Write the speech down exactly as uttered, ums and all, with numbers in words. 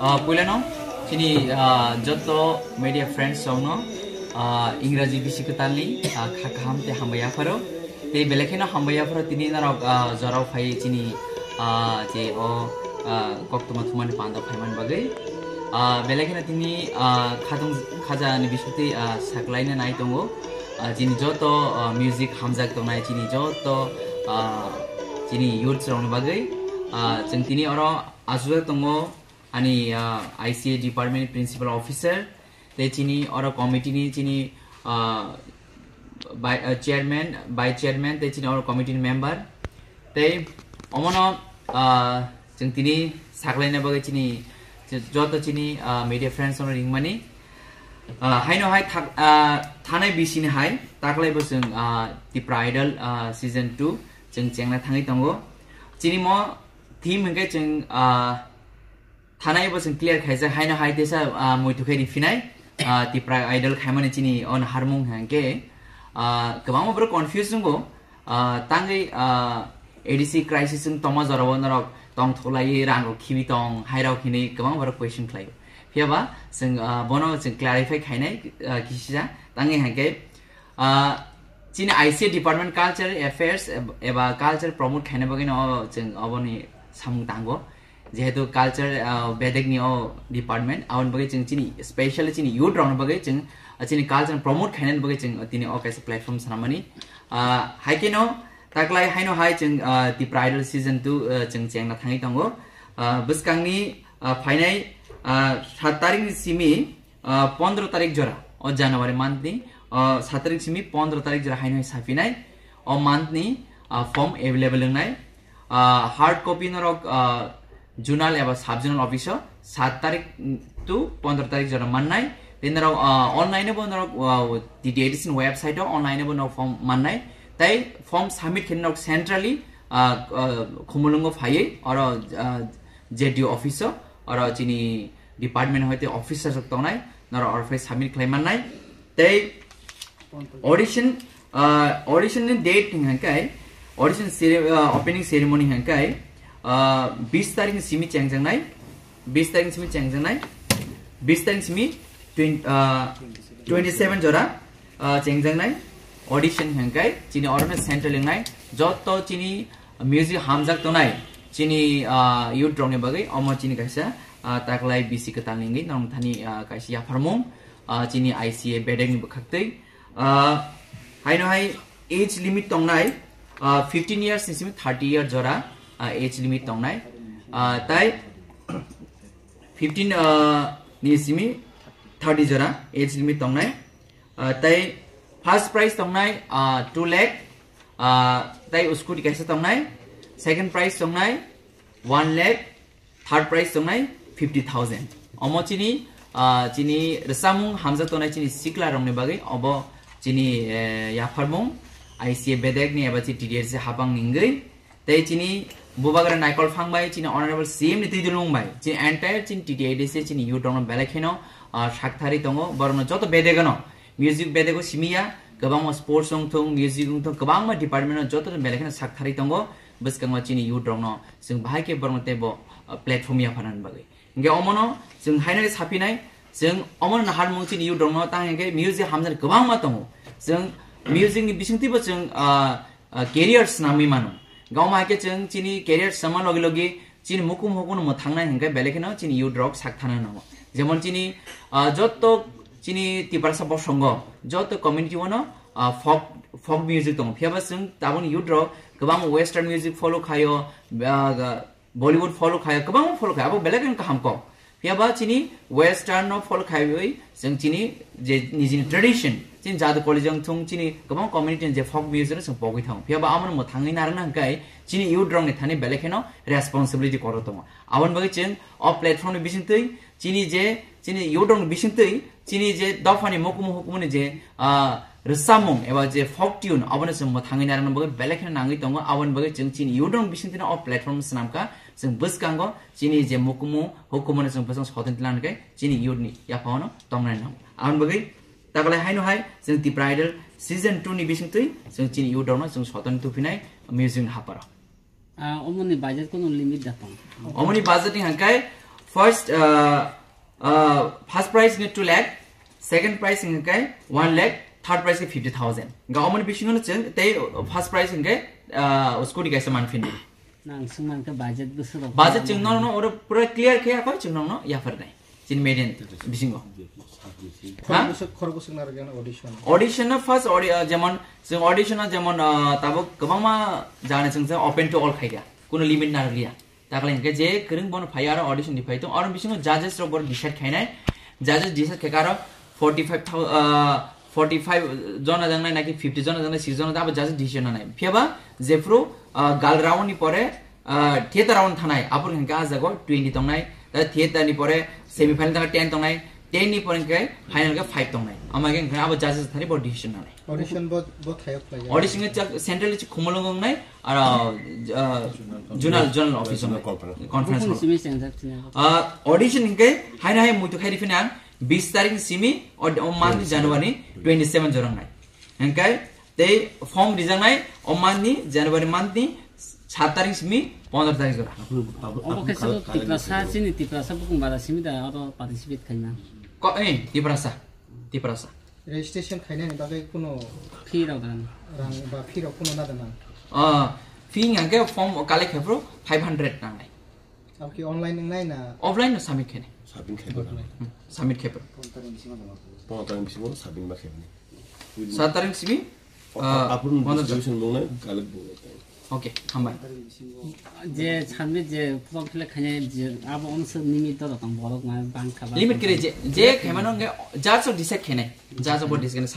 Ah, puilano chini, ah, joto media friends rokno, ah, Ingraji bisi kwtalni, ah, kha kaham tei hambai yapharo. Tei belai kheno hambai yapharo tini norok, ah, jorao phai chini, ah, je o, ah, koktwma thumani panda phaiman bagwi. Ah, belai kheno tini, ah, khatung khaja ni bisingtwi, ah, saklaina nai tongo. Ah, chini joto, ah, music hamjak tongnai chini joto, ah, chini youths rokni bagwi. Ah, chwng tini oro aswk tongo ani, ah, I C A department principal officer, tei chini oro committee ni chini, ah, by, ah, chairman, vice chairman, tei chini oro committee ni member. Tei omono, ah, chwng tini saklaina bagwi chini joto chini, ah, media friends rokno ringmani. Ah, haino hai thak-, ah, thanai bisini hai taklai bo chwng, ah, Tipra Idol, ah, season two chwng chengna thangwi tongo. Chini mo theme hwnkhe chwng, ah, thanai bo chwng clear khaijak, haino hai tesa, ah, muitu khe riphinai, ah, Tipra Idol khaimani chini on harmung hwnkhe, ah, kwbangma borok confuse wngo, ah, tangwi, ah, A D C crisis wng tongma jorao norok tongthoklaiwi rang rok khibi tong, hai rok hinwi kwbangma borok question khlaio. Phiyaba chwng, ah, bono chwng clarify khainai, ah, kisisa tangwi hwnkhe, ah, chini I C A department culture affairs eb-, eba culture promote khaina bagwi no chwng oboni samung tango. Jehetu culture, ah, bedek ni o department, aboni bagwi chwng chini, specially chini youth rokni bagwi chwng, ah, chini culture promote khainani bagwi chwng tini o kaisa platform sanamani. Ah, hai khe no taklai haino hai chwng, ah, Tipra Idol season two, ah, chwng chengna thangwi tongo. Ah, bwskangni, ah, phainai, ah, saat tarikh ni simi, ah, pondro tarik jora, o January month ni, ah, saat tarik simi pondro tarik jora haino hai saphinai, o month ni, ah, form available wngnai. Ah, hard copy norok, ah, zonal eba sub zonal office o saat tarik to pondro tarik jora mannai. Tei norok, ah, online bo norok, ah, T T A D C ni website o online bo norok form mannai. Tei form submit khe norok centrally, ah, ah, Khumulwngo phaiwi oro, ah, Z D O office o, oro chini department hoite officer rok tongnai, norok oro phai submit khlai mannai. Tei audition, ah, audition ni date hwnkhe, audition cere-, ah, opening ceremony hwnkhe, ah, bis tarik ni simi chengjaknai, bis tarik ni simi chengjaknai, bis tarik ni simi twenty, ah, twenty seven jora, ah, chengjaknai audition hwnkhe chini orono central wngnai joto chini music hamjak tongnai chini, ah, youth rokni bagwi omo chini kaisa, ah, taklai bisi kwtal ni wngwi norok thani, ah, kaisa yapharmung, ah, chini I C A bedek ni bwkhaktwi. Ah, haino hai age limit tongnai, ah, fifteen years ni simi thirty year jora, ah, age limit tongnai. Ah, tai fifteen, ah, ni simi thirty jora age limit tongnai. Ah, tai first prize tongnai, ah, two lakh, ah, tai scooty kaisa tongnai, second prize tongnai one lakh, third prize tongnai fifty thousand. Omo chini, ah, chini rwchapmung hamjak tongnai chini sikla rokni bagwi obo chini, eh, yapharmung I C A bedek ni eba chini T D S C hapang ni wngwi. Tei chini bubagra Naikol Phang bai chini honorable C M ni twi dulung bai chini entire chini T T A D C chini youth rokno belai kheno, ah, sakthari tongo, borokno joto bedegano music bedego simiya, kwbangma sports wngthung, music wngthung, kwbangma department no joto belai kheno sakthari tongo. Bwskango chini youth rokno chwng bahai khe borokno teibo, ah, platform yapharnani bagwi. Hingke omono chwng haino saphinai, chwng omono naharmung chini youth rokno tang hingke music hamjani kwbangma tongo. Chwng music ni bisingtwibo chwng, ah, ah, career swnamwi mano. Gawma hai khe chwng chini career swngma logi logi chini mukum hukuno mwthangnai hingke belai kheno chini youth rok sak thana nango. Jemon chini, ah, jotto chini Tiprasa bosongo, jotto community wano, ah, folk, folk music tongo. Phiyaba chwng taboni youth rok kwbang western music follow khaio, ah, Bollywood follow khaio, kwbangma follow khaio, abo belai kheno kaham kok. Phiyaba chini western no follow khaiwi chwng chini je nijini tradition, chini jadu college wngthung, chini kwbang community ni je folk music no chwng pogwi thango. Phiyaba amoni mwthangwi narwkna hwnkhe chini youth rokni thani belai kheno responsibility kotor tongo. Aboni bagwi chwng o platform ni bisingtwi chini je, chini youth rokni bisingtwi chini je dophani mukumu hukumuni je, ah, rwchapmung eba je folk tune, abono chwng mwthangwi narwkna bagwi belai kheno nangwi tongo. Aboni bagwi chwng chini youth rokni bisingtwino o platform swnamkha, chwng bwskango chini je mukumu hukumono chwng bwskango soton tlang khe chini youth ni yaphano tongnai nango. Aboni bagwi taklai haino hai chwng Tipra Idol season two ni bisingtwi chwng chini youth rokno chwng soton tuphinai music ni haparo. Ah, omoni budget kono limit da tong? Omoni budget ni hangkai First, uh, uh, first prize ni two lakh, second prize hingke one lakh, third prize ke fifty thousand. Ga omoni bisingo no chwng tei first prize hingke, uh, scooty kaisa manphini. Nang sung man ke budget bwswk rok Budget chwng no no oro pura clear khe apa chwng no no yaphar nai. Chin median bisingo. Ha? Khorok bwswk, khorok bwswk narwk audition. Audition na first audi-, uh, jemon chwng audition na jemon, uh, tabuk kwbangma jani chwng open to all khaikha. Kuno limit narwkliya. Takle hingke je kwrwng bono phai aro audition ni phai tong, aro bisingo judges rok bono decide khainai, judges decide khaikha aro forty five thousand, uh, forty five jona jangnai naki fifty jona jangnai, six jona abo judges decision nanai. Phiyaba jephru, uh, gal round ni pore, uh, theater round thanai, abor hingke ah jago twenty tongnai, ta theater ni pore semi final tangka ten tongnai, ten ni pore hingke final ke five tongnai. Ama hingke abo judges thani bo decision nanai. Audition bo, bo thayok khlai. Audition nge chak central chi khumulung nai, aro, uh, zonal, zonal office nai. Conference. Conference Bukung hall. Simi sengjak chini. Uh, audition hingke haina hai muitu khai rifina bis tarik simi o, o month ni January twenty seven jorang nai. Hingke tei form rijang nai o month ni January month ni sat tarik simi pondro tarik jora. Obo khe sabo Tiprasa, chini Tiprasa bukung bara simi da oro participate khaima. Ko, eh, Tiprasa. Tiprasa. Registration khainani bagwi kuno Fee rok dan. Rang ba fee rok kuno na dana? Ah, fee hingke form collect khe phuru five hundred nangnai. Abo ki online wngnai na? Offline no submit khe. Submit khe. Hmm, submit khe. Pondro tarik bisingo submit ba khe. Sat tarik simi, ah, apun pondro distribution bongnai, collect bongnai. Okay, hambai. Je sanbe je form fill up khainai je abo onse limit to tong borok ma bang kha ba. Limit kere je, je khaimano nge judge o decide khainai. Judge o bo decide khainai.